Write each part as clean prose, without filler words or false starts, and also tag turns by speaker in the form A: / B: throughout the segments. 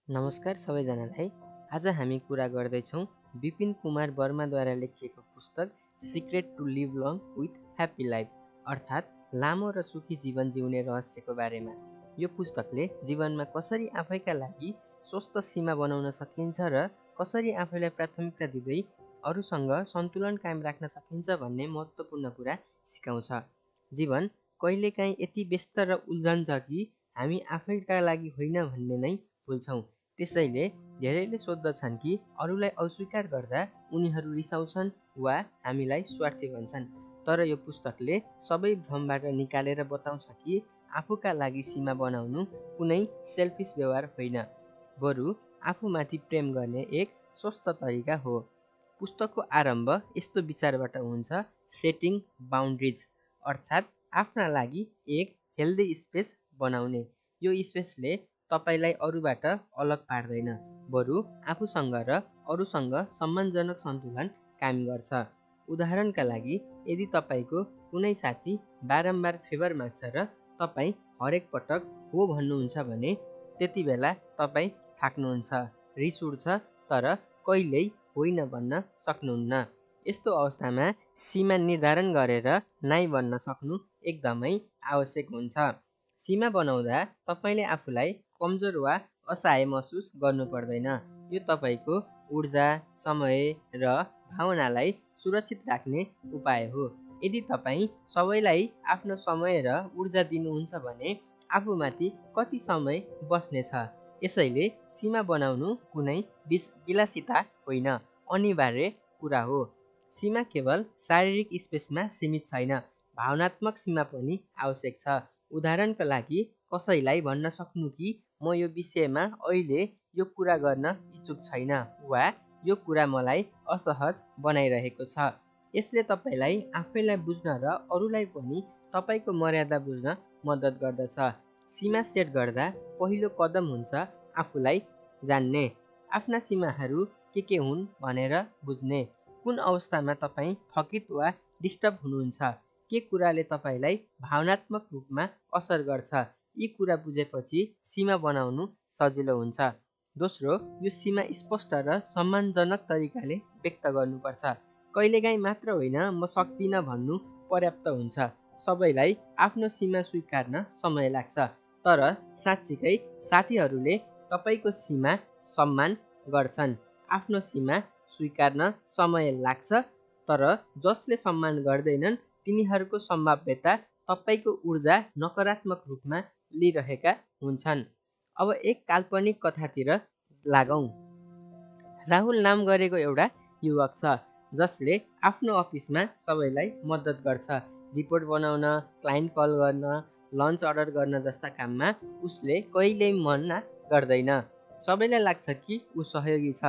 A: नमस्कार सबैजनालाई। आज हामी कुरा गर्दैछौँ विपिन कुमार वर्माद्वारा लेखिएको पुस्तक secret to live long with happy life अर्थात् लामो र सुखी जीवन जिउने रहस्यको बारेमा। यो पुस्तकले जीवनमा कसरी आफैका लागि स्वस्थ सीमा बनाउन सकिन्छ र कसरी आफैलाई प्राथमिकता दिँदै अरूसँग सन्तुलन कायम राख्न सकिन्छ भन्ने महत्त्वपूर्ण कुरा सिकाउँछ। जीवन कहिलेकाहीँ यति व्यस्त र उल्झन्छ कि हामी आफैका लागि होइन भन्ने नै भुल्छौँ। त्यसैले धेरैले सोद्धछन् कि अरूलाई अस्वीकार गर्दा उनीहरू रिसाउँछन् वा हामीलाई स्वार्थी भन्छन्। तर यो पुस्तकले सबै भ्रमबाट निकालेर बताउँछ कि आफूका लागि सीमा बनाउनु कुनै सेल्फिस व्यवहार होइन, बरु आफूमाथि प्रेम गर्ने एक स्वस्थ तरिका हो। पुस्तकको आरम्भ यस्तो विचारबाट हुन्छ, सेटिङ बाउन्ड्रिज अर्थात् आफ्ना लागि एक हेल्दी स्पेस बनाउने। यो स्पेसले तपाईँलाई अरूबाट अलग पार्दैन, बरु आफूसँग र अरूसँग सम्मानजनक सन्तुलन कायम गर्छ। उदाहरणका लागि, यदि तपाईँको कुनै साथी बारम्बार फेभर माग्छ र तपाईँ हरेक पटक हो भन्नुहुन्छ भने त्यति बेला तपाईँ थाक्नुहुन्छ, रिस उठ्छ, तर कहिल्यै होइन भन्न सक्नुहुन्न। यस्तो अवस्थामा सीमा निर्धारण गरेर नाइ भन्न सक्नु एकदमै आवश्यक हुन्छ। सीमा बनाउँदा तपाईँले आफूलाई कमजोर वा असहाय महसुस गर्नु पर्दैन। यो तपाईँको ऊर्जा, समय र भावनालाई सुरक्षित राख्ने उपाय हो। यदि तपाईँ सबैलाई आफ्नो समय र ऊर्जा दिनुहुन्छ भने आफूमाथि कति समय बस्नेछ। यसैले सीमा बनाउनु कुनै विलासिता होइन, अनिवार्य कुरा हो। सीमा केवल शारीरिक स्पेसमा सीमित छैन, भावनात्मक सीमा पनि आवश्यक छ। उदाहरणका लागि, कसैलाई भन्न सक्नु कि म यो विषयमा अहिले यो कुरा गर्न इच्छुक छैन वा यो कुरा मलाई असहज बनाइरहेको छ। यसले तपाईँलाई आफैलाई बुझ्न र अरूलाई पनि तपाईँको मर्यादा बुझ्न मद्दत गर्दछ। सीमा सेट गर्दा पहिलो कदम हुन्छ आफूलाई जान्ने। आफ्ना सीमाहरू के हुन् भनेर बुझ्ने। कुन अवस्थामा तपाईँ थकित वा डिस्टर्ब हुनुहुन्छ, के कुराले तपाईँलाई भावनात्मक रूपमा असर गर्छ। यी कुरा बुझेपछि सीमा बनाउनु सजिलो हुन्छ। दोस्रो, यो सीमा स्पष्ट र सम्मानजनक तरिकाले व्यक्त गर्नुपर्छ। कहिलेकाहीँ मात्र होइन म सक्दिनँ भन्नु पर्याप्त हुन्छ। सबैलाई आफ्नो सीमा स्वीकार्न समय लाग्छ, तर साँच्चीकै साथीहरूले तपाईँको सीमा सम्मान गर्छन्। आफ्नो सीमा स्वीकार्न समय लाग्छ, तर जसले सम्मान गर्दैनन् तिनीहरूको सम्भाव्यता तपाईँको ऊर्जा नकारात्मक रूपमा लिइरहेका हुन्छन्। अब एक काल्पनिक कथातिर लागौँ। राहुल नाम गरेको एउटा युवक छ जसले आफ्नो अफिसमा सबैलाई मद्दत गर्छ। रिपोर्ट बनाउन, क्लाइन्ट कल गर्न, लन्च अर्डर गर्न जस्ता काममा उसले कहिल्यै मना गर्दैन। सबैलाई लाग्छ कि ऊ सहयोगी छ,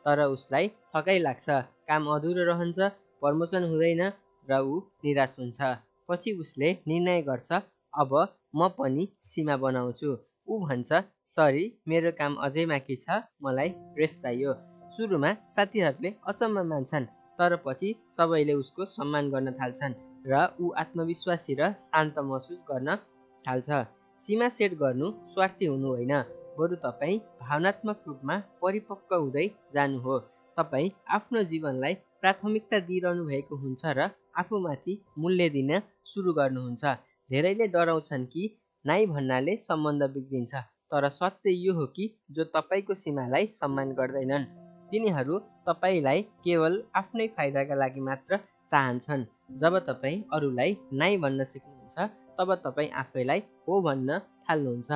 A: तर उसलाई थकाइ लाग्छ, काम अधुरो रहन्छ, प्रमोसन हुँदैन र ऊ निराश हुन्छ। पछि उसले निर्णय गर्छ, अब म पनि सीमा बनाउँछु। ऊ भन्छ, सरी, मेरो काम अझै बाँकी छ, मलाई रेस्ट चाहियो। सुरुमा साथीहरूले अचम्म मान्छन्, तर पछि सबैले उसको सम्मान गर्न थाल्छन् र ऊ आत्मविश्वासी र शान्त महसुस गर्न थाल्छ। सीमा सेट गर्नु स्वार्थी हुनु होइन, बरु तपाईँ भावनात्मक रूपमा परिपक्व हुँदै जानु हो। तपाईँ आफ्नो जीवनलाई प्राथमिकता दिइरहनु भएको हुन्छ र आफूमाथि मूल्य दिन सुरु गर्नुहुन्छ। धेरैले डराउँछन् कि नाइ भन्नाले सम्बन्ध बिग्रिन्छ, तर सत्य यो हो कि जो तपाईँको सीमालाई सम्मान गर्दैनन् तिनीहरू तपाईँलाई केवल आफ्नै फाइदाका लागि मात्र चाहन्छन्। जब तपाईँ अरूलाई नाइ भन्न सिक्नुहुन्छ, तब तपाईँ आफैलाई हो भन्न थाल्नुहुन्छ।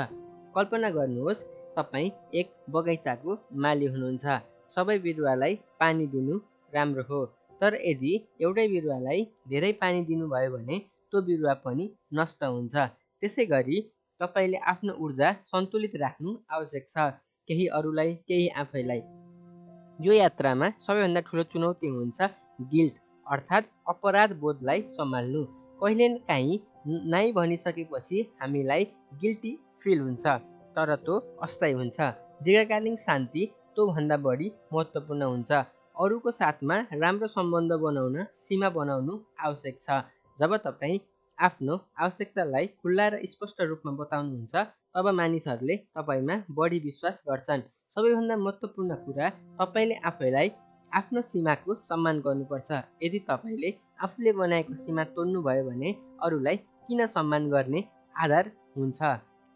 A: कल्पना गर्नुहोस्, तपाईँ एक बगैँचाको माली हुनुहुन्छ। सबै बिरुवालाई पानी दिनु राम्रो हो, तर यदि एउटै बिरुवालाई धेरै पानी दिनुभयो भने त्यो बिरुवा पनि नष्ट हुन्छ। त्यसै गरी तपाईँले आफ्नो ऊर्जा सन्तुलित राख्नु आवश्यक छ, केही अरूलाई, केही आफैलाई। यो यात्रामा सबैभन्दा ठुलो चुनौती हुन्छ गिल्ट अर्थात् अपराध बोधलाई सम्हाल्नु। कहिलेकाहीँ नाइ भनिसकेपछि हामीलाई गिल्टी फिल हुन्छ, तर त्यो अस्थायी हुन्छ। दीर्घकालीन शान्ति त्योभन्दा बढी महत्त्वपूर्ण हुन्छ। अरूको साथमा राम्रो सम्बन्ध बनाउन सीमा बनाउनु आवश्यक छ। जब तपाईँ आफ्नो आवश्यकतालाई खुल्ला र स्पष्ट रूपमा बताउनुहुन्छ, तब मानिसहरूले तपाईँमा बढी विश्वास गर्छन्। सबैभन्दा महत्त्वपूर्ण कुरा तपाईँले आफैलाई आफ्नो सीमाको सम्मान गर्नुपर्छ। यदि तपाईँले आफूले बनाएको सीमा तोड्नुभयो भने अरूलाई किन सम्मान गर्ने आधार हुन्छ।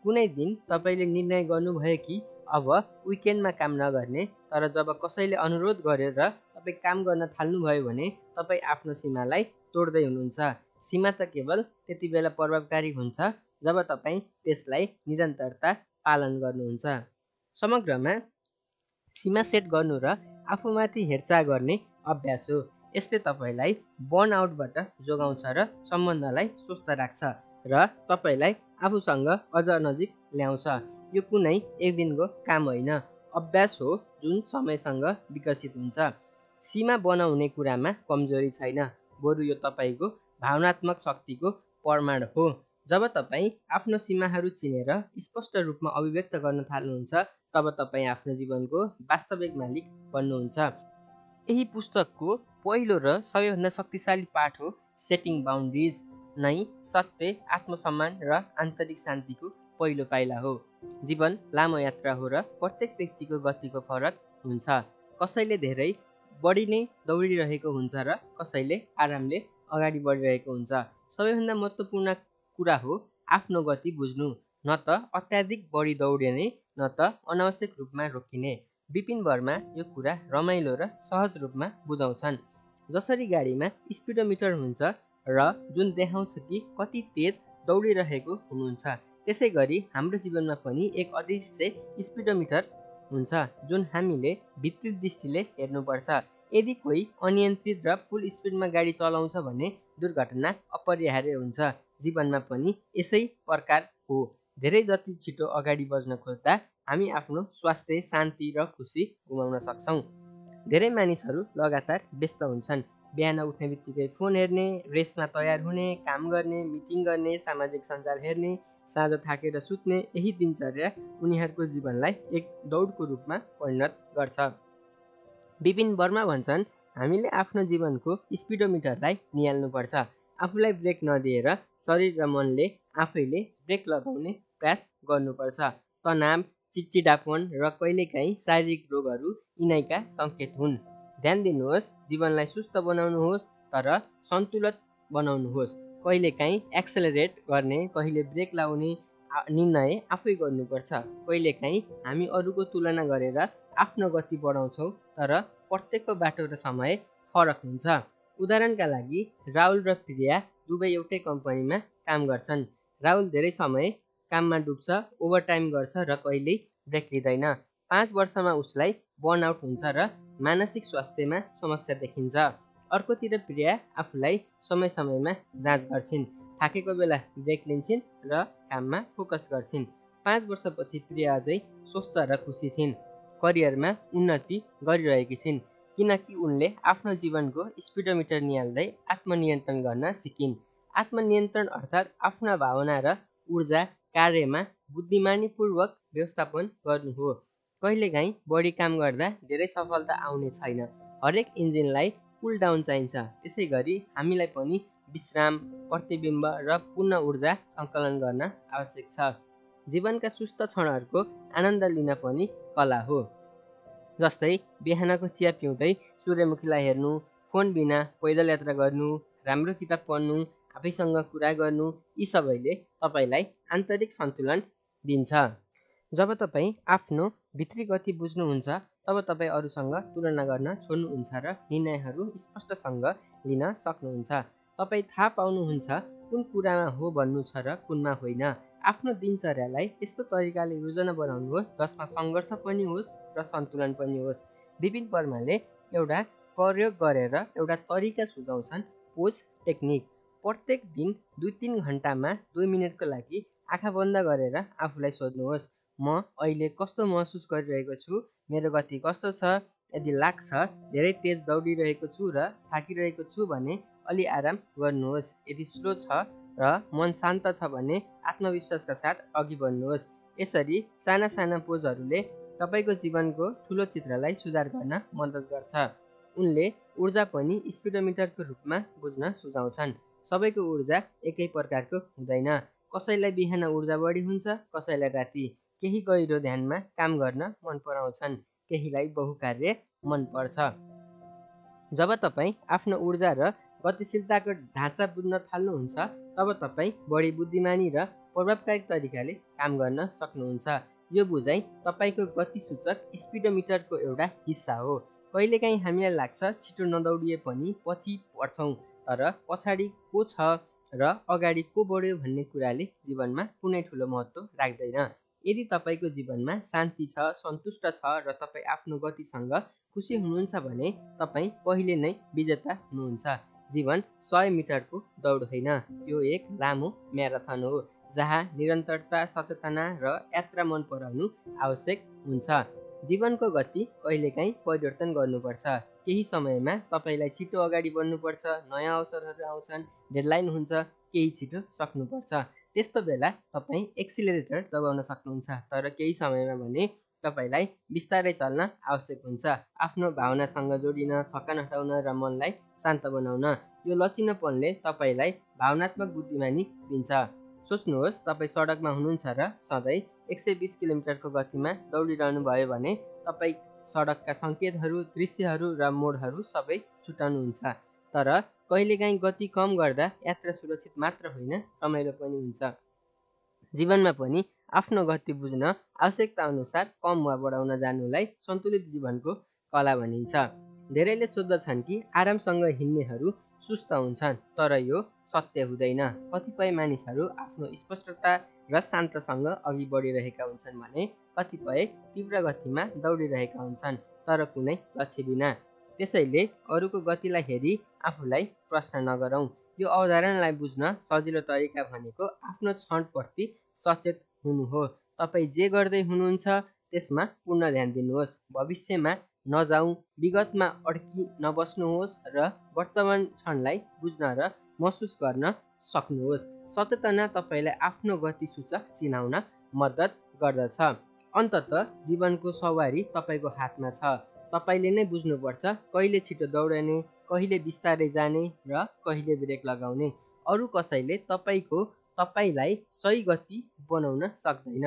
A: कुनै दिन तपाईँले निर्णय गर्नुभयो कि अब विकेन्डमा काम नगर्ने, तर जब कसैले अनुरोध गरेर तपाईँ काम गर्न थाल्नुभयो भने तपाईँ आफ्नो सीमालाई तोड्दै हुनुहुन्छ। सीमा त केवल त्यति बेला प्रभावकारी हुन्छ जब तपाईँ त्यसलाई निरन्तरता पालन गर्नुहुन्छ। समग्रमा सीमा सेट गर्नु र आफूमाथि हेरचाह गर्ने अभ्यास हो। यसले तपाईँलाई बर्नआउटबाट जोगाउँछ र सम्बन्धलाई स्वस्थ राख्छ र तपाईँलाई आफूसँग अझ नजिक ल्याउँछ। यो कुनै एक दिनको काम होइन, अभ्यास हो जुन समयसँग विकसित हुन्छ। सीमा बनाउने कुरामा कमजोरी छैन, बरु यो तपाईँको भावनात्मक शक्तिको प्रमाण हो। जब तपाईँ आफ्नो सीमाहरू चिनेर स्पष्ट रूपमा अभिव्यक्त गर्न थाल्नुहुन्छ तब तपाईँ आफ्नो जीवनको वास्तविक मालिक बन्नुहुन्छ। यही पुस्तकको पहिलो र सबैभन्दा शक्तिशाली पाठ हो सेटिङ बाउन्ड्रिज नै सत्य, आत्मसम्मान र आन्तरिक शान्तिको पहिलो पाइला हो। जीवन लामो यात्रा हो र प्रत्येक व्यक्तिको गतिको फरक हुन्छ। कसैले धेरै बढी नै दौडिरहेको हुन्छ र कसैले आरामले अगाडि बढिरहेको हुन्छ। सबैभन्दा महत्त्वपूर्ण कुरा हो आफ्नो गति बुझ्नु, न त अत्याधिक बढी दौडिने न त अनावश्यक रूपमा रोकिने। विपिन वर्मा यो कुरा रमाइलो र सहज रूपमा बुझाउँछन्। जसरी गाडीमा स्पिडोमिटर हुन्छ र जुन देखाउँछ कि कति तेज दौडिरहेको हुनुहुन्छ, त्यसै गरी हाम्रो जीवनमा पनि एक अदृश्य स्पिडोमिटर हुन्छ जुन हामीले भित्री दृष्टिले हेर्नुपर्छ। यदि कोही अनियन्त्रित र फुल स्पिडमा गाडी चलाउँछ भने दुर्घटना अपरिहार्य हुन्छ। जीवनमा पनि यसै प्रकार हो। धेरै जति छिटो अगाडि बढ्न खोज्दा हामी आफ्नो स्वास्थ्य, शान्ति र खुसी गुमाउन सक्छौँ। धेरै मानिसहरू लगातार व्यस्त हुन्छन्। बिहान उठ्ने बित्तिकै फोन हेर्ने, रेसमा तयार हुने, काम गर्ने, मिटिङ गर्ने, सामाजिक सञ्जाल हेर्ने, साँझ थाकेर सुत्ने, यही दिनचर्या उनीहरूको जीवनलाई एक दौडको रूपमा परिणत गर्छ। विपिन वर्मा भन्छन्, हामीले आफ्नो जीवनको स्पिडोमिटरलाई निहाल्नुपर्छ। आफूलाई ब्रेक नदिएर शरीर र मनले आफैले ब्रेक लगाउने प्रयास गर्नुपर्छ। तनाव, चिडचिडापन र कहिलेकाहीँ शारीरिक रोगहरू यिनैका सङ्केत हुन्। ध्यान दिनुहोस्, जीवनलाई सुस्त बनाउनुहोस् तर सन्तुलित बनाउनुहोस्। कहिलेकाहीँ एक्सेलरेट गर्ने, कहिले ब्रेक लाउने निर्णय आफै गर्नुपर्छ। कहिलेकाहीँ हामी अरूको तुलना गरेर आफ्नो गति बढाउँछौँ, तर प्रत्येकको बाटो र समय फरक हुन्छ। उदाहरणका लागि राहुल र प्रिया दुवै एउटै कम्पनीमा काम गर्छन्। राहुल धेरै समय काममा डुब्छ, ओभरटाइम गर्छ र कहिल्यै ब्रेक लिँदैन। 5 वर्षमा उसलाई बर्नआउट हुन्छ र मानसिक स्वास्थ्यमा समस्या देखिन्छ। अर्कोतिर प्रिया आफूलाई समय समयमा जाँच गर्छिन्, थाकेको बेला ब्रेक लिन्छन् र काममा फोकस गर्छिन्। 5 वर्षपछि प्रिया अझै स्वस्थ र खुसी छिन्, करियरमा उन्नति गरिरहेकी छिन्, किनकि उनले आफ्नो जीवनको स्पिडोमिटर निहाल्दै आत्मनियन्त्रण गर्न सिकिन्। आत्मनियन्त्रण अर्थात् आफ्ना भावना र ऊर्जा कार्यमा बुद्धिमानीपूर्वक व्यवस्थापन गर्नु हो। कहिलेकाहीँ बढी काम गर्दा धेरै सफलता आउने छैन। हरेक इन्जिनलाई कुल डाउन चाहिन्छ। त्यसै गरी हामीलाई पनि विश्राम, प्रतिबिम्ब र पुनः ऊर्जा सङ्कलन गर्न आवश्यक छ। जीवनका सुस्त क्षणहरूको आनन्द लिन पनि कला हो। जस्तै बिहानको चिया पिउँदै सूर्यमुखीलाई हेर्नु, फोन बिना पैदल यात्रा गर्नु, राम्रो किताब पढ्नु, आफैसँग कुरा गर्नु, यी सबैले तपाईँलाई आन्तरिक सन्तुलन दिन्छ। जब तपाईँ आफ्नो भित्री गति बुझ्नुहुन्छ तब तपाईँ अरूसँग तुलना गर्न छोड्नुहुन्छ र निर्णयहरू स्पष्टसँग लिन सक्नुहुन्छ। तपाईँ थाहा पाउनुहुन्छ कुन कुरामा हो भन्नु छ र कुनमा होइन। आफ्नो दिनचर्यालाई यस्तो तरिकाले योजना बनाउनुहोस् जसमा सङ्घर्ष पनि होस् र सन्तुलन पनि होस्। विपिन वर्माले एउटा प्रयोग गरेर एउटा तरिका सुझाउँछन्, पोज टेक्निक। प्रत्येक दिन 2-3 घन्टामा 2 मिनटको लागि आँखा बन्द गरेर आफूलाई सोध्नुहोस्, म अहिले कस्तो महसुस गरिरहेको छु, मेरो गति कस्तो छ। यदि लाग्छ धेरै तेज दौडिरहेको छु र थाकिरहेको छु भने अलि आराम गर्नुहोस्। यदि स्लो छ र मन शान्त छ भने आत्मविश्वासका साथ अघि बढ्नुहोस्। यसरी साना साना पोजहरूले तपाईँको जीवनको ठुलो चित्रलाई सुधार गर्न मद्दत गर्छ। उनले ऊर्जा पनि स्पिडोमिटरको रूपमा बुझ्न सुझाउँछन्। सबैको ऊर्जा एकै प्रकारको हुँदैन। कसैलाई बिहान ऊर्जा बढी हुन्छ, कसैलाई राति। केही गहिरो ध्यानमा काम गर्न मन पराउँछन्, केहीलाई बहुकार्य मन पर्छ। जब तपाईँ आफ्नो ऊर्जा र गतिशीलताको ढाँचा बुझ्न थाल्नुहुन्छ, तब तपाईँ बढी बुद्धिमानी र प्रभावकारी तरिकाले काम गर्न सक्नुहुन्छ। यो बुझाइ तपाईँको गति सूचक स्पिडोमिटरको एउटा हिस्सा हो। कहिलेकाहीँ हामीलाई लाग्छ छिटो नदौडिए पनि पछि पर्छौँ, तर पछाडि को छ र अगाडि को बढ्यो भन्ने कुराले जीवनमा कुनै ठुलो महत्त्व राख्दैन। यदि तपाईँको जीवनमा शान्ति छ, सन्तुष्ट छ र तपाईँ आफ्नो गतिसँग खुसी हुनुहुन्छ भने तपाईँ पहिले नै विजेता हुनुहुन्छ। जीवन 100 मिटरको दौड होइन, यो एक लामो म्याराथन हो जहाँ निरन्तरता, सचेतना र यात्रा मन पराउनु आवश्यक हुन्छ। जीवनको गति कहिलेकाहीँ परिवर्तन गर्नुपर्छ। केही समयमा तपाईँलाई छिटो अगाडि बढ्नुपर्छ, नयाँ अवसरहरू आउँछन्, डेडलाइन हुन्छ, केही छिटो सक्नुपर्छ। त्यस्तो बेला तपाईँ एक्सिलरेटर दबाउन सक्नुहुन्छ, तर केही समयमा भने तपाईँलाई बिस्तारै चल्न आवश्यक हुन्छ, आफ्नो भावनासँग जोडिन, थकान हटाउन र मनलाई शान्त बनाउन। यो लचिलोपनले तपाईँलाई भावनात्मक बुद्धिमानी दिन्छ। सोच्नुहोस्, तपाईँ सडकमा हुनुहुन्छ र सधैँ 120 किलोमिटरको गतिमा दौडिरहनु भयो भने तपाईँ सडकका सङ्केतहरू, दृश्यहरू र मोडहरू सबै छुटाउनुहुन्छ। तर कहिलेकाहीँ गति कम गर्दा यात्रा सुरक्षित मात्र होइन, रमाइलो पनि हुन्छ। जीवनमा पनि आफ्नो गति बुझ्न, आवश्यकता अनुसार कम वा बढाउन जान्नुलाई सन्तुलित जीवनको कला भनिन्छ। धेरैले सोध्दछन् कि आरामसँग हिँड्नेहरू सुस्त हुन्छन्, तर यो सत्य हुँदैन। कतिपय मानिसहरू आफ्नो स्पष्टता र शान्तसँग अघि बढिरहेका हुन्छन् भने कतिपय तीव्र गतिमा दौडिरहेका हुन्छन्, तर कुनै लक्ष्य बिना। त्यसैले अरूको गतिलाई हेरी आफूलाई प्रश्न नगरौँ। यो अवधारणालाई बुझ्न सजिलो तरिका भनेको आफ्नो क्षणप्रति सचेत हुनु हो। तपाईँ जे गर्दै हुनुहुन्छ त्यसमा पूर्ण ध्यान दिनुहोस्। भविष्यमा नजाउँ, विगतमा अड्की नबस्नुहोस् र वर्तमान क्षणलाई बुझ्न र महसुस गर्न सक्नुहोस्। सचेतना तपाईँलाई आफ्नो गति सूचक चिनाउन मद्दत गर्दछ। अन्ततः जीवनको सवारी तपाईँको हातमा छ। तपाईँले नै बुझ्नुपर्छ कहिले छिटो दौडने, कहिले बिस्तारै जाने र कहिले ब्रेक लगाउने। अरू कसैले तपाईँलाई सही गति बनाउन सक्दैन।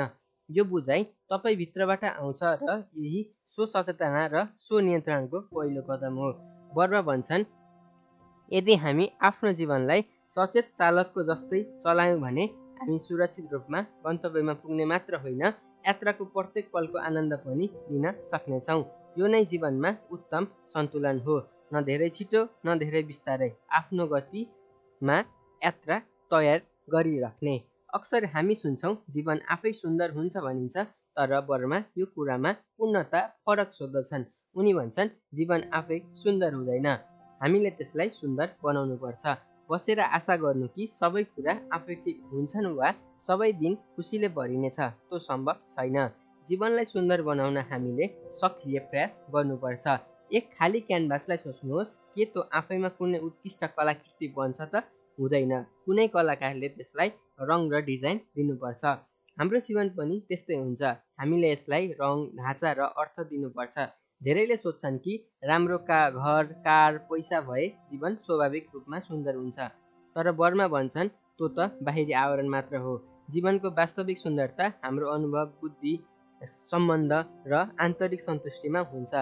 A: यो बुझाइ तपाईँभित्रबाट आउँछ र यही स्वसचेतना र स्वनियन्त्रणको पहिलो कदम हो। वर्मा भन्छन्, यदि हामी आफ्नो जीवनलाई सचेत चालकको जस्तै चलायौँ भने हामी सुरक्षित रूपमा गन्तव्यमा पुग्ने मात्र होइन, यात्राको प्रत्येक पलको आनन्द पनि लिन सक्नेछौँ। यो नै जीवनमा उत्तम सन्तुलन हो, न धेरै छिटो न धेरै बिस्तारै, आफ्नो गतिमा यात्रा तयार गरिराख्ने। अक्सर हामी सुन्छौँ जीवन आफै सुन्दर हुन्छ भनिन्छ, तर वर्मा यो कुरामा पूर्णतः फरक सोध्दछन्। उनी भन्छन्, जीवन आफै सुन्दर हुँदैन, हामीले त्यसलाई सुन्दर बनाउनुपर्छ। बसेर आशा गर्नु कि सबै कुरा आफै ठिक हुन्छन् वा सबै दिन खुसीले भरिनेछ, त्यो सम्भव छैन। जीवनलाई सुन्दर बनाउन हामीले सक्रिय प्रयास गर्नुपर्छ। एक खाली क्यानभासलाई सोच्नुहोस्, के त्यो आफैमा कुनै उत्कृष्ट कलाकृति बन्छ त? हुँदैन। कुनै कलाकारले त्यसलाई रङ र डिजाइन दिनुपर्छ। हाम्रो जीवन पनि त्यस्तै हुन्छ। हामीले यसलाई रङ, ढाँचा र अर्थ दिनुपर्छ। धेरैले सोच्छन् कि राम्रो घर, कार, पैसा भए जीवन स्वाभाविक रूपमा सुन्दर हुन्छ, तर वर्मा भन्छन् त्यो त बाहिरी आवरण मात्र हो। जीवनको वास्तविक सुन्दरता हाम्रो अनुभव, बुद्धि, सम्बन्ध र आन्तरिक सन्तुष्टिमा हुन्छ।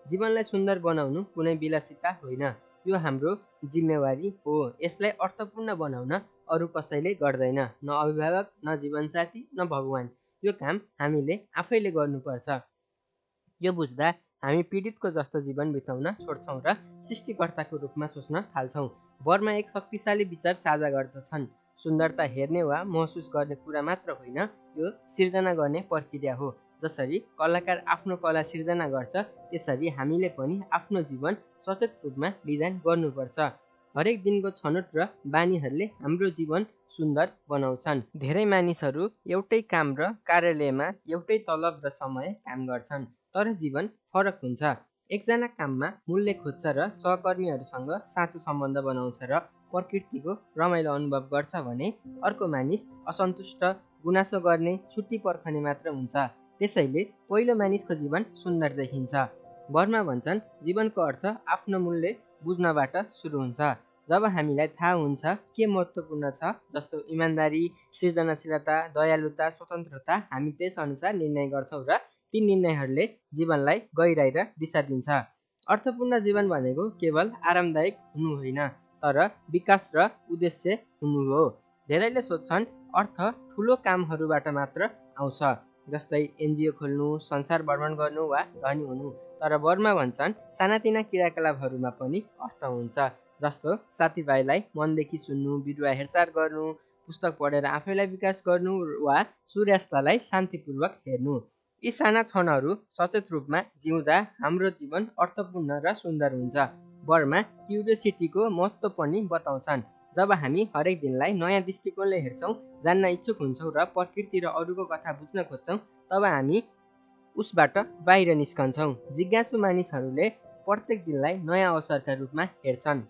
A: जीवनलाई सुन्दर बनाउनु कुनै विलासिता होइन, यो हाम्रो जिम्मेवारी हो। यसलाई अर्थपूर्ण बनाउन अरू कसैले गर्दैन, न अभिभावक, न जीवनसाथी, न भगवान। यो काम हामीले आफैले गर्नुपर्छ। यो बुझ्दा हामी पीडितको जस्तो जीवन बिताउन छोड्छौँ र सृष्टिकर्ताको रूपमा सोच्न थाल्छौँ। वर्मा एक शक्तिशाली विचार साझा गर्दछन्, सुन्दरता हेर्ने वा महसुस गर्ने कुरा मात्र होइन, यो सिर्जना गर्ने प्रक्रिया हो। जसरी कलाकार आफ्नो कला सिर्जना गर्छ, त्यसरी हामीले पनि आफ्नो जीवन सचेत रूपमा डिजाइन गर्नुपर्छ। हरेक दिनको छनौट र बानीहरूले हाम्रो जीवन सुन्दर बनाउँछन्। धेरै मानिसहरू एउटै काम र कार्यालयमा एउटै तलब र समय काम गर्छन्, तर जीवन फरक हुन्छ। एकजना काममा मूल्य खोज्छ र सहकर्मीहरूसँग साँचो सम्बन्ध बनाउँछ र प्रकृतिको रमाइलो अनुभव गर्छ भने अर्को मानिस असन्तुष्ट, गुनासो गर्ने, छुट्टी पर्खने मात्र हुन्छ। त्यसैले पहिलो मानिसको जीवन सुन्दर देखिन्छ। वर्मा भन्छन्, जीवनको अर्थ आफ्नो मूल्य बुझ्नबाट सुरु हुन्छ। जब हामीलाई थाहा हुन्छ के महत्त्वपूर्ण छ, जस्तो इमान्दारी, सृजनाशीलता, दयालुता, स्वतन्त्रता, हामी त्यसअनुसार निर्णय गर्छौँ र ती निर्णयहरूले जीवनलाई गहिराई र दिशा दिन्छ। अर्थपूर्ण जीवन भनेको केवल आरामदायक हुनु होइन, तर विकास र उद्देश्य हुनु हो। धेरैले सोच्छन् अर्थ ठुलो कामहरूबाट मात्र आउँछ, जस्तै एनजिओ खोल्नु, संसार भ्रमण गर्नु वा धनी हुनु। तर बर्मा भन्छन् सानातिना क्रियाकलापहरूमा पनि अर्थ हुन्छ, जस्तो साथीभाइलाई मनदेखि सुन्नु, बिरुवा हेरचाह गर्नु, पुस्तक पढेर आफैलाई विकास गर्नु वा सूर्यास्तलाई शान्तिपूर्वक हेर्नु। यी साना क्षणहरू सचेत रूपमा जिउँदा हाम्रो जीवन अर्थपूर्ण र सुन्दर हुन्छ। बर्मा क्युरियोसिटीको महत्त्व पनि बताउँछन्। जब हामी हरेक दिनलाई नयाँ दृष्टिकोणले हेर्छौँ, जान्न इच्छुक हुन्छौँ र प्रकृति र अरूको कथा बुझ्न खोज्छौँ, तब हामी उसबाट बाहिर निस्कन्छौँ। जिज्ञासु मानिसहरूले प्रत्येक दिनलाई नयाँ अवसरका रूपमा हेर्छन्।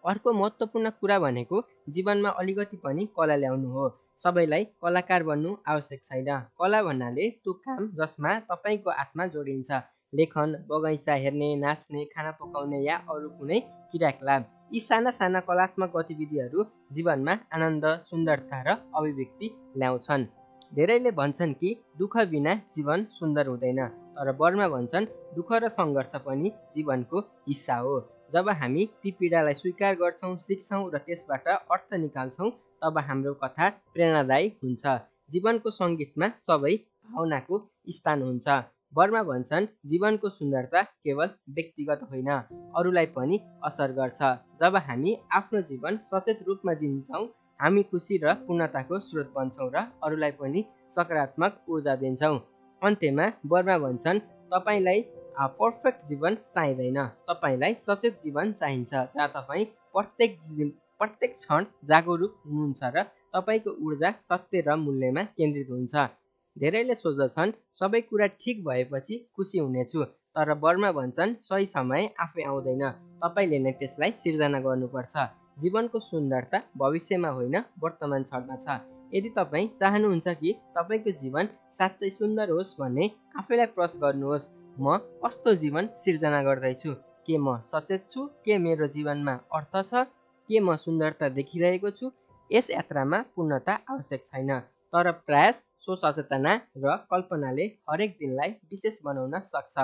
A: अर्को महत्त्वपूर्ण कुरा भनेको जीवनमा अलिकति पनि कला ल्याउनु हो। सबैलाई कलाकार बन्नु आवश्यक छैन। कला भन्नाले त्यो काम जसमा तपाईँको आत्मा जोडिन्छ। लेखन, बगैँचा हेर्ने, नाच्ने, खाना पकाउने या अरू कुनै क्रियाकलाप। यी साना साना कलात्मक गतिविधिहरू जीवनमा आनन्द, सुन्दरता र अभिव्यक्ति ल्याउँछन्। धेरैले भन्छन् कि दुःख बिना जीवन सुन्दर हुँदैन, तर बर्मा भन्छन् दुःख र सङ्घर्ष पनि जीवनको हिस्सा हो। जब हामी ती पीडालाई स्वीकार गर्छौँ, सिक्छौँ र त्यसबाट अर्थ निकाल्छौँ, तब हाम्रो कथा प्रेरणादायी हुन्छ। जीवनको सङ्गीतमा सबै भावनाको स्थान हुन्छ। बर्मा भन्छन् जीवनको सुन्दरता केवल व्यक्तिगत होइन, अरूलाई पनि असर गर्छ। जब हामी आफ्नो जीवन सचेत रूपमा जिन्छौँ, हामी खुसी र पूर्णताको स्रोत बन्छौँ र अरूलाई पनि सकारात्मक ऊर्जा दिन्छौँ। अन्त्यमा बर्मा भन्छन् तपाईँलाई पर्फेक्ट जीवन चाहिँदैन, तपाईँलाई सचेत जीवन चाहिन्छ, जहाँ तपाईँ प्रत्येक क्षण जागरुक हुनुहुन्छ र तपाईँको ऊर्जा सत्य र मूल्यमा केन्द्रित हुन्छ। धेरैले सोच्दछन् सबै कुरा ठिक भएपछि खुसी हुनेछु, तर बर्मा भन्छन् सही समय आफै आउँदैन, तपाईँले नै त्यसलाई सिर्जना गर्नुपर्छ। जीवनको सुन्दरता भविष्यमा होइन, वर्तमान क्षणमा छ। यदि तपाईँ चाहनुहुन्छ कि तपाईँको जीवन साँच्चै सुन्दर होस् भने आफैलाई प्रश्न गर्नुहोस्, म कस्तो जीवन सिर्जना गर्दैछु? के म सचेत छु? के मेरो जीवनमा अर्थ छ? के म सुन्दरता देखिरहेको छु? यस यात्रामा पूर्णता आवश्यक छैन, तर प्रयास, सोच-सचेतना र कल्पनाले हरेक दिनलाई विशेष बनाउन सक्छ।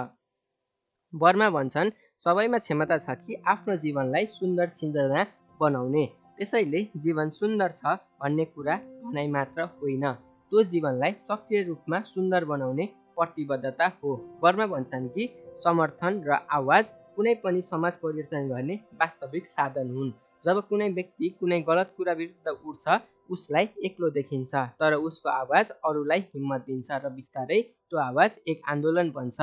A: बर्मा भन्छन् सबैमा क्षमता छ कि आफ्नो जीवनलाई सुन्दर सिर्जना बनाउने। त्यसैले जीवन सुन्दर छ भन्ने कुरा भनाइ मात्र होइन, त्यो जीवनलाई सक्रिय रूपमा सुन्दर बनाउने प्रतिबद्धता हो। बर्मा भन्छन् कि समर्थन र आवाज कुनै पनि समाज परिवर्तन गर्ने वास्तविक साधन हुन्। जब कुनै व्यक्ति कुनै गलत कुरा विरुद्ध उठ्छ, उसलाई एक्लो देखिन्छ, तर उसको आवाज अरूलाई हिम्मत दिन्छ र बिस्तारै त्यो आवाज एक आन्दोलन बन्छ।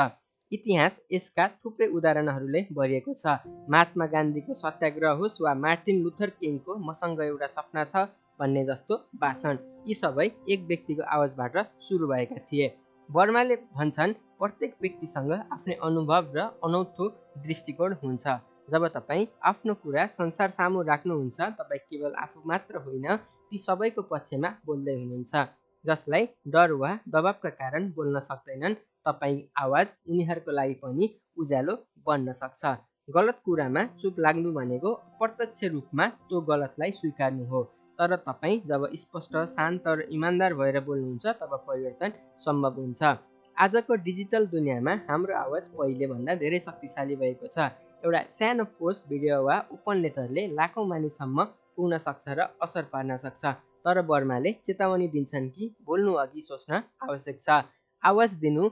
A: इतिहास यसका थुप्रै उदाहरणहरूले भरिएको छ। महात्मा गान्धीको सत्याग्रह होस् वा मार्टिन लुथर किङको मसँग एउटा सपना छ भन्ने जस्तो भाषण, यी सबै एक व्यक्तिको आवाजबाट सुरु भएका थिए। बर्माले भन्छन् प्रत्येक व्यक्तिसँग आफ्नै अनुभव र अनौठो दृष्टिकोण हुन्छ। जब तपाईँ आफ्नो कुरा संसार सामु राख्नुहुन्छ, तपाईँ केवल आफू मात्र होइन, ती सबैको पक्षमा बोल्दै हुनुहुन्छ, जसलाई डर वा दबावका कारण बोल्न सक्दैनन्। तपाईँ आवाज उनीहरूको लागि पनि उज्यालो बन्न सक्छ। गलत कुरामा चुप लाग्नु भनेको अप्रत्यक्ष रूपमा त्यो गलतलाई स्वीकार्नु हो, तर तपाईँ जब स्पष्ट, शान्त र इमान्दार भएर बोल्नुहुन्छ, तब परिवर्तन सम्भव हुन्छ। आजको डिजिटल दुनियाँमा हाम्रो आवाज पहिलेभन्दा धेरै शक्तिशाली भएको छ। एउटा सानो पोस्ट, भिडियो वा ओपन लेटरले लाखौँ मानिससम्म पुग्न सक्छ र असर पार्न सक्छ। तर बर्माले चेतावनी दिन्छन् कि बोल्नु अघि सोच्न आवश्यक छ। आवाज दिनु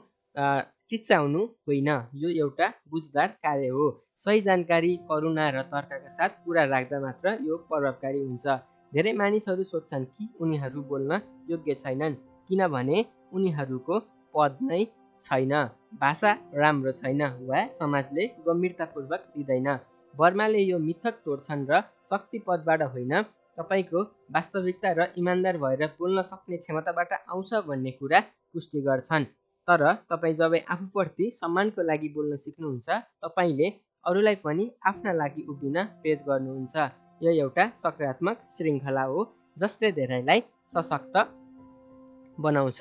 A: चिच्याउनु होइन, यो एउटा बुझदार कार्य हो। सही जानकारी, करुणा र तर्कका साथ कुरा राख्दा मात्र यो प्रभावकारी हुन्छ। धेरै मानिसहरू सोच्छन् कि उनीहरू बोल्न योग्य छैनन्, किनभने उनीहरूको पद नै छैन, भाषा राम्रो छैन वा समाजले गम्भीरतापूर्वक लिँदैन। बर्माले यो मिथक तोड्छन् र शक्ति पदबाट होइन, तपाईँको वास्तविकता र इमान्दार भएर बोल्न सक्ने क्षमताबाट आउँछ भन्ने कुरा पुष्टि गर्छन्। तर तपाईँ जब आफूप्रति सम्मानको लागि बोल्न सिक्नुहुन्छ, तपाईँले अरूलाई पनि आफ्ना लागि उभिन प्रेरित गर्नुहुन्छ। यो एउटा सकारात्मक श्रृङ्खला हो जसले धेरैलाई सशक्त बनाउँछ।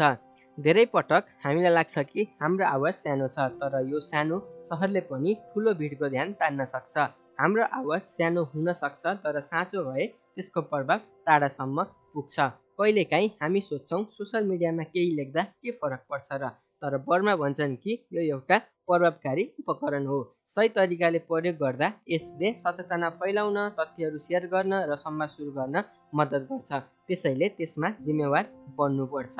A: धेरै पटक हामीलाई लाग्छ कि हाम्रो आवाज सानो छ, तर यो सानो सहरले पनि ठुलो भिडको ध्यान तान्न सक्छ। हाम्रो आवाज सानो हुन सक्छ, तर साँचो भए त्यसको प्रभाव टाढासम्म पुग्छ। कहिलेकाहीँ हामी सोध्छौँ सोसल मिडियामा केही लेख्दा के फरक पर्छ र, तर वर्मा भन्छन् कि यो एउटा प्रभावकारी उपकरण हो। सही तरिकाले प्रयोग गर्दा यसले सचेतना फैलाउन, तथ्यहरू सेयर गर्न र संवाद सुरु गर्न मद्दत गर्छ। त्यसैले त्यसमा जिम्मेवार बन्नुपर्छ।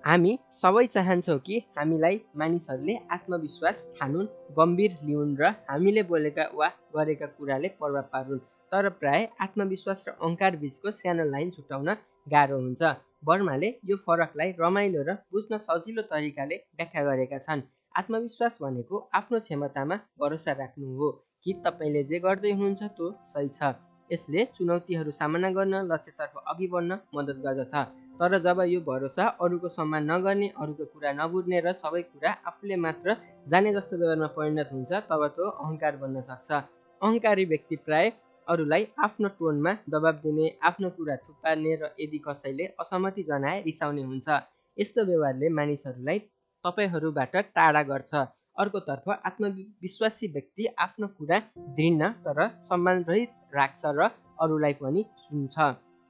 A: हामी सबै चाहन्छौँ कि हामीलाई मानिसहरूले आत्मविश्वास ठानुन्, गम्भीर लिउन् र हामीले बोलेका वा गरेका कुराले प्रभाव पारुन्। तर प्राय आत्मविश्वास र अहङ्कार बीचको सानो लाइन छुटाउन गाह्रो हुन्छ। वर्माले यो फरकलाई रमाइलो र बुझ्न सजिलो तरिकाले व्याख्या गरेका छन्। आत्मविश्वास भनेको आफ्नो क्षमतामा भरोसा राख्नु हो कि तपाईँले जे गर्दै हुनुहुन्छ त्यो सही छ। यसले चुनौतीहरू सामना गर्न, लक्ष्यतर्फ अघि बढ्न मद्दत गर्दछ। तर जब यो भरोसा अरूको सम्मान नगर्ने, अरूको कुरा नबुझ्ने र सबै कुरा आफूले मात्र जाने जस्तो व्यवहारमा परिणत हुन्छ, तब त्यो अहङ्कार बन्न सक्छ। अहङ्कारी व्यक्ति प्राय अरूलाई आफ्नो टोनमा दबाब दिने, आफ्नो कुरा थुपार्ने र यदि कसैले असहमति जनाए रिसाउने हुन्छ। यस्तो व्यवहारले मानिसहरूलाई तपाईँहरूबाट टाढा गर्छ। अर्कोतर्फ आत्मविश्वासी व्यक्ति आफ्नो कुरा दृढ तर सम्मानरहित राख्छ र अरूलाई पनि सुन्छ।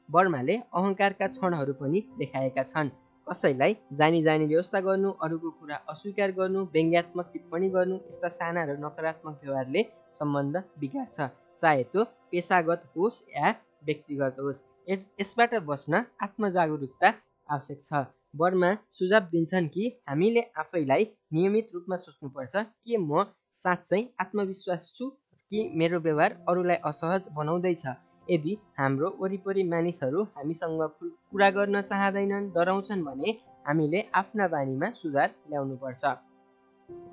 A: वर्माले अहङ्कारका क्षणहरू पनि देखाएका छन्। कसैलाई जानी जानी व्यवस्था गर्नु, अरूको कुरा अस्वीकार गर्नु, व्यङ्ग्यात्मक टिप्पणी गर्नु, यस्ता साना र नकारात्मक व्यवहारले सम्बन्ध बिगार्छ, चाहे त्यो पेसागत होस् या व्यक्तिगत होस्। यसबाट बच्न आत्मजागरुकता आवश्यक छ। वर्मा सुझाव दिन्छन् कि हामीले आफैलाई नियमित रूपमा सोच्नुपर्छ, के म साँच्चै आत्मविश्वास छु कि मेरो व्यवहार अरूलाई असहज बनाउँदैछ। यदि हाम्रो वरिपरि मानिसहरू हामीसँग कुरा गर्न चाहँदैनन्, डराउँछन् भने हामीले आफ्ना बानीमा सुधार ल्याउनुपर्छ।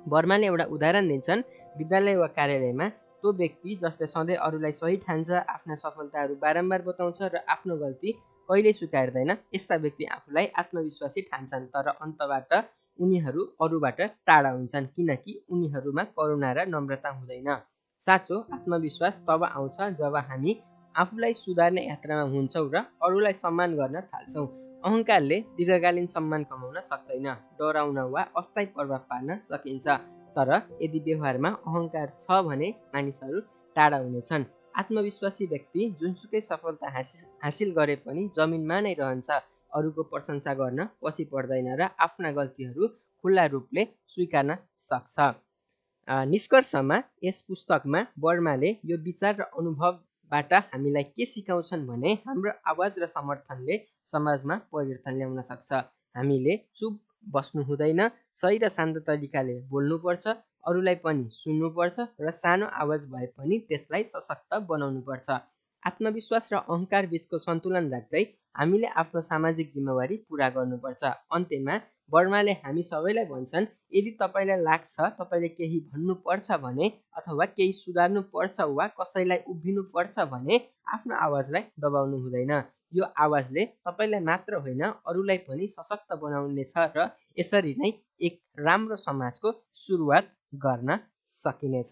A: वर्माले एउटा उदाहरण दिन्छन्। विद्यालय वा कार्यालयमा त्यो व्यक्ति जसले सधैँ अरूलाई सही ठान्छ, आफ्ना सफलताहरू बारम्बार बताउँछ र आफ्नो गल्ती कहिल्यै स्वीकार्दैन, यस्ता व्यक्ति आफूलाई आत्मविश्वासी ठान्छन्, तर अन्तबाट उनीहरू अरूबाट टाढा हुन्छन्, किनकि उनीहरूमा करुणा र नम्रता हुँदैन। साँचो आत्मविश्वास तब आउँछ जब हामी आफूलाई सुधार्ने यात्रामा हुन्छौँ र अरूलाई सम्मान गर्न थाल्छौँ। अहङ्कारले दीर्घकालीन सम्मान कमाउन सक्दैन, डराउन वा अस्थायी प्रभाव पार्न सकिन्छ। तर यदि व्यवहारमा अहङ्कार छ भने मानिसहरू टाढा हुनेछन्। आत्मविश्वासी व्यक्ति जुनसुकै सफलता हासिल गरे पनि जमिनमा नै रहन्छ, अरूको प्रशंसा गर्न पछि पर्दैन र आफ्ना गल्तीहरू खुल्ला रूपले स्वीकार्न सक्छ। निष्कर्षमा यस पुस्तकमा वर्माले यो विचार र अनुभवबाट हामीलाई के सिकाउँछन् भने हाम्रो आवाज र समर्थनले समाजमा परिवर्तन ल्याउन सक्छ। हामीले चुप बस्नु हुँदैन, सही र शान्त तरिकाले बोल्नुपर्छ, अरूलाई पनि सुन्नुपर्छ र सानो आवाज भए पनि त्यसलाई सशक्त बनाउनुपर्छ। आत्मविश्वास र अहङ्कार बीचको सन्तुलन राख्दै हामीले आफ्नो सामाजिक जिम्मेवारी पुरा गर्नुपर्छ। अन्त्यमा वर्माले हामी सबैलाई भन्छन्, यदि तपाईँलाई लाग्छ तपाईँले केही भन्नुपर्छ भने अथवा केही सुधार्नु पर्छ वा कसैलाई उभिनु पर्छ भने आफ्नो आवाजलाई दबाउनु हुँदैन। यो आवाजले तपाईँलाई मात्र होइन अरूलाई पनि सशक्त बनाउनेछ र यसरी नै एक राम्रो समाजको सुरुवात गर्न सकिनेछ।